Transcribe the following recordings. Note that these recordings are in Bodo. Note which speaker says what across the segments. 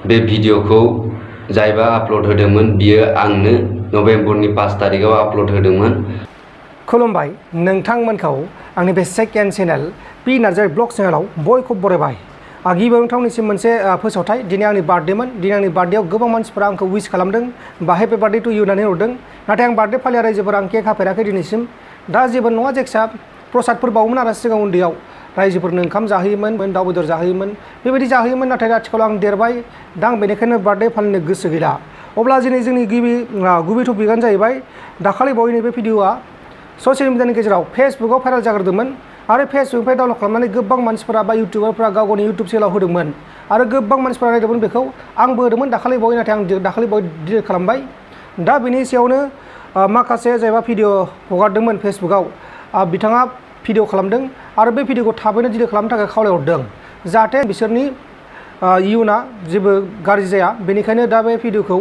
Speaker 1: बे भिडिअखौ जायबा आपल'ड होदोंमोन बियो आंनो नभेम्बरनि 5 तारिखआव आपल'ड होदोंमोन।
Speaker 2: खुलुमबाय नोंथांमोनखौ आंनि बे second channel P Narzary blog चेनेलाव बयखौबो बरायबाय। गिबियाव नोंथांनिसिम मोनसे फोसावथाय, दिनै आंनि बार्थडेमोन। दिनै आंनि बार्थडेआव गोबां मानसिफोरा आंखौ विश खालामदों बा हेपि बार्थडे टु इउ होननानै हरदों। नाथाय आं बार्थडे फालिया रायजोफोरा आं केक हाफेराखै दिनैसिम। दा जेबो नङा, जायखिया प्रसादफोर बावोमोन आरो सिगां उन्दैयाव रायजोफोरनो ओंखाम जाहोयोमोन, दाउ बेदर जाहोयोमोन, बेबायदि जाहोयोमन। नाथाय आथिखालाव आं देरबाय, दा आं बेनिखायनो बार्थडे फालिनो गोसो गैला। अब्ला दिनै जोंनि गुबै टपिकआनो जाहैबाय दाखालि बावैनो बे भिडिअआ ससियेल मिडियानि गेजेराव फेसबुकआव भाइरेल जाग्रोदोंमोन आरो फेसबुकनिफ्राय डाउनलड खालामनानै गोबां मानसिफोरा बा इउटिउबारफोरा गाव गावनि इउटिउब चेनेलाव होदोंमोन आरो गोबां मानसिफोरा नायदोंमोन बेखौ। आंबो होदोंमोन दाखालि बावै, नाथाय आं दाखालि बावै डिलिट खालामबाय। दा बेनि सायावनो माखासे जायबा भिडिअ हगारदोंमोन फेसबुकआव, बिथाङा भिडिअ खालामदों आरो बे भिडिअखौ थाबैनो डिलिट खालामनो थाखाय खावलायहरदों, जाहाथे बिसोरनि इयुना जेबो गाज्रि जाया। बेनिखायनो दा बे भिडिअखौ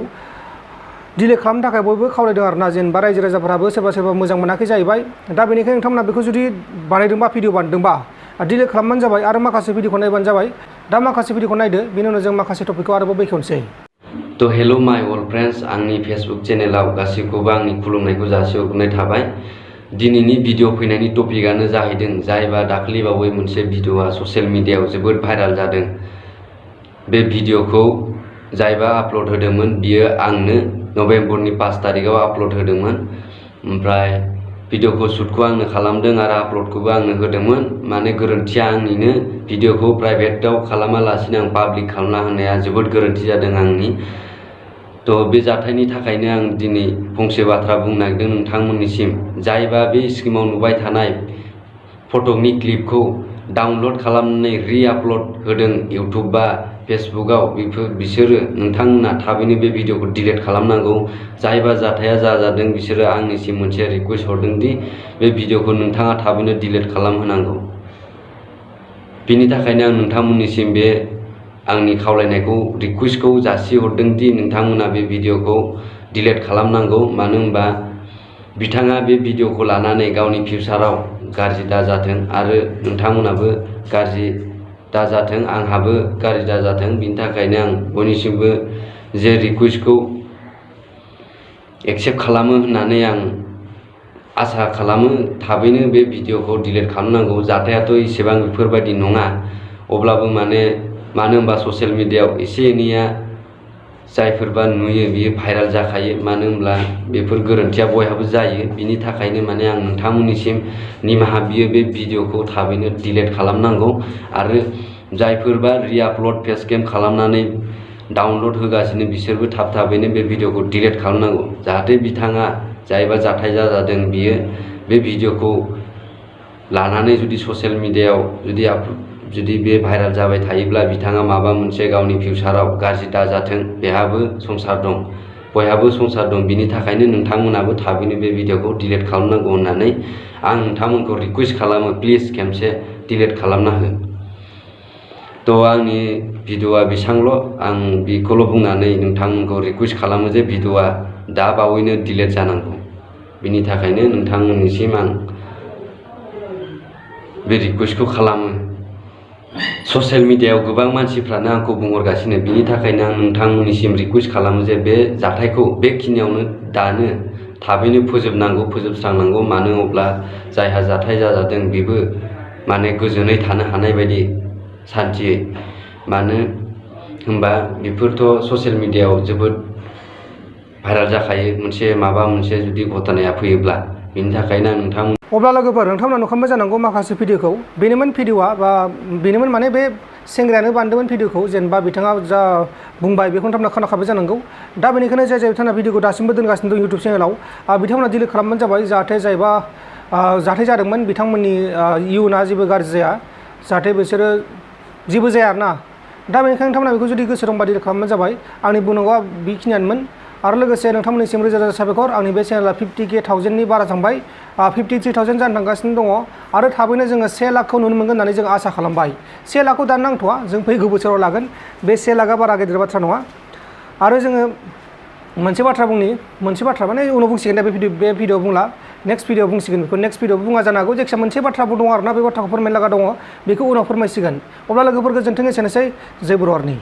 Speaker 2: डिलिट खालामनो थाखाय बयबो खावलायदों आरोना, जेनेबा रायजो राजाफोराबो सोरबा मोजां मोनाखै जाहैबाय। दा बेनिखायनो नोंथांमोना बेखौ जुदि बानायदोंबा, भिडिअ बानायदोंबा डिलिट खालामबानो जाबाय आरो माखासे भिडिअखौ नायबानो जाबाय। दा माखासे भिडिअखौ नायदो, बेनि उनाव जों माखासे टपिकखौ आरोबाव बेखेवनोसै।
Speaker 1: थ' हेल' माय अल फ्रेन्ड्स, आंनि फेसबुक चेनेलाव गासैखौबो आंनि खुलुमनायखौ जासिहरनाय थाबाय। दिनैनि भिडिअ फैनायनि टपिकआनो जाहैदों जायबा दाखालि बावै मोनसे भिडिअआ ससियेल मिडियायाव जोबोद भाइरेल जादों। बे भिडिअखौ जायबा आपल'ड होदोंमोन बियो आंनो नभेम्बरनि 5 तारिखआव आपल'ड होदोंमोन। ओमफ्राय भिडिअखौ शुटखौ आंनो खालामदों आरो आपल'डखौबो आंनो होदोंमोन। माने गोरोन्थिया आंनिनो, भिडिअखौ प्राइभेटाव खालामालासिनो आं पाब्लिक खालामना होनाया जोबोद गोरोन्थि जादों आंनि। थ' बे जाथायनि थाखायनो आं दिनै फंसे बाथ्रा बुंनो नागिरदों नोंथांमोननिसिम। जायबा बे स्क्रिनाव नुबाय थानाय फटकनि क्लिपखौ डाउनलड खालामनानै रि-आपल'ड होदों इउटिउब बा फेसबुकआव, बिसोरो नोंथांमोना थाबैनो बे भिडिअखौ डिलिट खालामनांगौ। जायबा जाथाया जादों बिसोरो आंनिसिम मोनसे रिक्वेस्ट हरदों दि बे भिडिअखौ नोंथाङा थाबैनो डिलिट खालामहोनांगौ। बिनि थाखायनो आं नोंथांमोननिसिम बे आंनि खावलायनायखौ रिक्वेस्टखौ जासिहरदों दि नोंथांमोना बे भिडिअखौ डिलिट खालामनांगौ। मानो होनबा बिथाङा बे भिडिअखौ लानानै गावनि फिउचाराव गाज्रि दाजाथों आरो नोंथांमोनाबो गाज्रि दाजाथों, आंहाबो गाज्रि दाजाथों। बिनि थाखायनो आं बयनिसिमबो जे रिक्वेस्टखौ एक्सेप्ट खालामो होननानै आं आसा खालामो। थाबैनो बे भिडिअखौ डिलिट खालामनांगौ। जाथायाथ' इसेबां बेफोरबायदि नङा, अब्लाबो मानो होनबा ससियेल मिडियायाव एसे एनैया जायफोरबा नुयो बियो भाइरेल जाखायो। मानो होनब्ला बेफोर गोरोन्थिया बयहाबो जायो। बिनि थाखायनो माने आं नोंथांमोननिसिम निमाहा बियो, बे भिडिअखौ थाबैनो डिलिट खालामनांगौ आरो जायफोरबा रि-आपल'ड फेस केम खालामनानै डाउनलड होगासिनो बिसोरबो थाबैनो बे भिडिअखौ डिलिट खालामनांगौ। जाहाथे बिथाङा जायबा जाथाय जादों बियो बे भिडिअखौ लानानै जुदि ससियेल मिडियायाव जुदि बे भाइरेल जाबाय थायोब्ला बिथाङा माबा मोनसे गावनि फिउचाराव गाज्रि दाजाथों। बेहाबो संसार दं, बयहाबो संसार दं। बिनि थाखायनो नोंथांमोनाबो थाबैनो बे भिडिअखौ डिलिट खालामनांगौ होननानै आं नोंथांमोनखौ रिक्वेस्ट खालामो। प्लिज खेमसे डिलिट खालामना हो। थ' आंनि भिडिअआ बेसांल', आं बेखौल' बुंनानै नोंथांमोनखौ रिक्वेस्ट खालामो जे भिडिअआ दा बावैनो डिलिट जानांगौ। बिनि थाखायनो नोंथांमोननिसिम आं बे रिक्वेस्टखौ खालामो। ससियेल मिडियायाव गोबां मानसिफ्रानो आंखौ बुंहरगासिनो, बिनि थाखायनो आं नोंथांमोननिसिम रिक्वेस्ट खालामो जे बे जाथायखौ बेखिनियावनो दानो थाबैनो फोजोबस्रांनांगौ। मानो अब्ला जायहा जाथाय जादों बेबो माने गोजोनै थानो हानाय बायदि सान्थियै। मानो होनबा बेफोरथ' ससियेल मिडियायाव जोबोद भाइरेल जाखायो मोनसे माबा मोनसे जुदि घटनाया फैयोब्ला। बिनि थाखायनो आं
Speaker 2: अब्ला लोगोफोर, नोंथांमोना नुखांबाय जानांगौ माखासे भिडिअखौ। बेनोमोन भिडिअआ, बा बेनोमोन माने बे सेंग्रायानो बानायदोंमोन भिडिअखौ। जेनेबा बिथाङा जा बुंबाय बेखौ नोंथांमोना खोनाखाबाय जानांगौ। दा बेनिखायनो जाय बिथांमोना भिडिअखौ दासिमबो दोनगासिनो दं इउटिउब चेनेलाव, बिथांमोना डिलिट खालामबानो जाबाय। जाहाथे जायबा जाथाय जादोंमोन बिथांमोननि इयुना जेबो गाज्रि जाया, जाहाथे बिसोरो जेबो जाया आरोना। दा बेनिखायनो नोंथांमोना बेखौ जुदि गोसो दंबा डिलिट खालामबानो जाबाय। आंनि बुंनांगौआ बेखिनियानोमोन। आरो लोगोसे नोंथांमोननिसिम रोजा रोजा साबायखर। आंनि बे चेनेला 50,000 बारा थांबाय, 53,000 जानो थांगासिनो दङ आरो थाबैनो जोङो 1 लाखखौ नुनो मोनगोन होननानै जों आसा खालामबाय। 1 लाखखौ दानो नांथ'वा, जों फैगौ बोसोराव लागोन। बे 1 लाखआ बारा गेदेर बाथ्रा नङा। आरो जोङो मोनसे बाथ्रा माने उनाव बुंसिगोन। दा बे भिडिअ बुंला, नेक्स्ट भिडिअ बुंसिगोन। बेखौ नेक्स्ट भिडिअ बुङा जानो हागौ। जायखिजाया मोनसे बाथ्राबो दङ आरोना, बे बाथ्राखौ फोरमायनो लागा दङ, बेखौ उनाव फोरमायसिगोन। अब्ला लोगोफोर गोजोन्थों, एसेनोसै। जय बर' हारिनि।